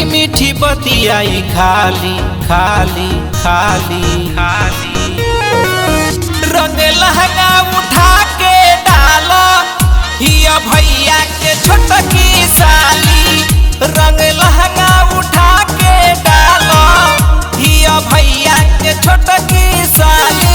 मीठी मीठी बतियाई खाली खाली खाली खाली। रंग लहंगा उठा के डालो हिया भैया के छोटकी साली। रंग लहंगा उठा के डालो हिया भैया के छोटकी साली।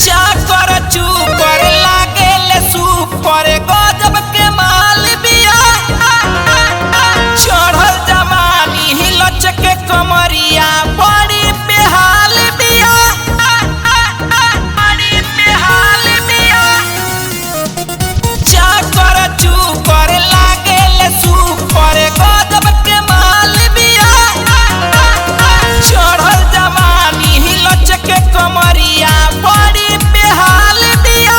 चाकर चूकर लागेल सुपर गजब के माल बिया। चढ़ल जवानी लचक कमरिया बड़ी बेहाल बिया। बड़ी बेहाल बिया। चाकर चूकर लागेल सुपर गजब के माल बिया। चढ़ल जवानी लचक कमरिया बड़ी बेहाल बिया।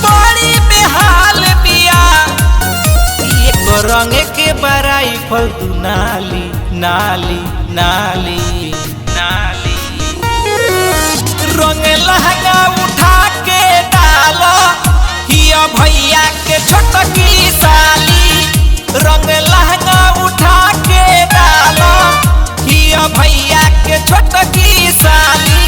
बड़ी बेहाल बिया। एक रंग के बराई फलतू नाली नाली नाली नाली। रंग लहंगा उठा के डालो हिया भैया के छोटकी साली। रंग लहंगा उठा के डालो हिया भैया के छोटकी साली।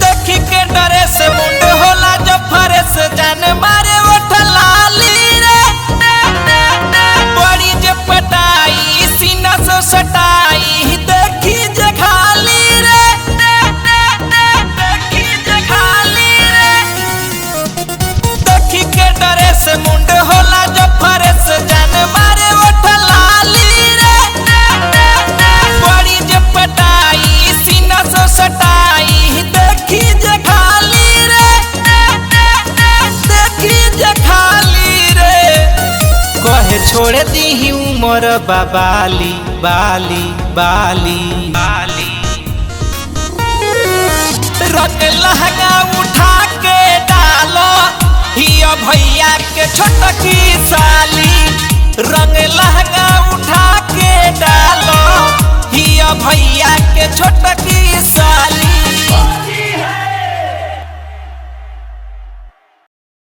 देखी के डरे से मुंड होला जो फरेस जान मारे उठ लाली रे। बड़ी जे पटाई सीना से सटाई देखी जे खाली रे। देखी जे खाली रे। देखी के डरे से मुंड होला जो फरेस जान मारे उठ लाली रे। बड़ी जे पटाई सीना से सटाई देखी जे खाली रे। देखी जे खाली रे। कहे छोड़ दीही उमर बाबाली बाली बाली बाली। रंग लहंगा उठा के डालो हिया भैया के छोटकी साली। रंग लहंगा उठा के डालो हिया भैया के छोटकी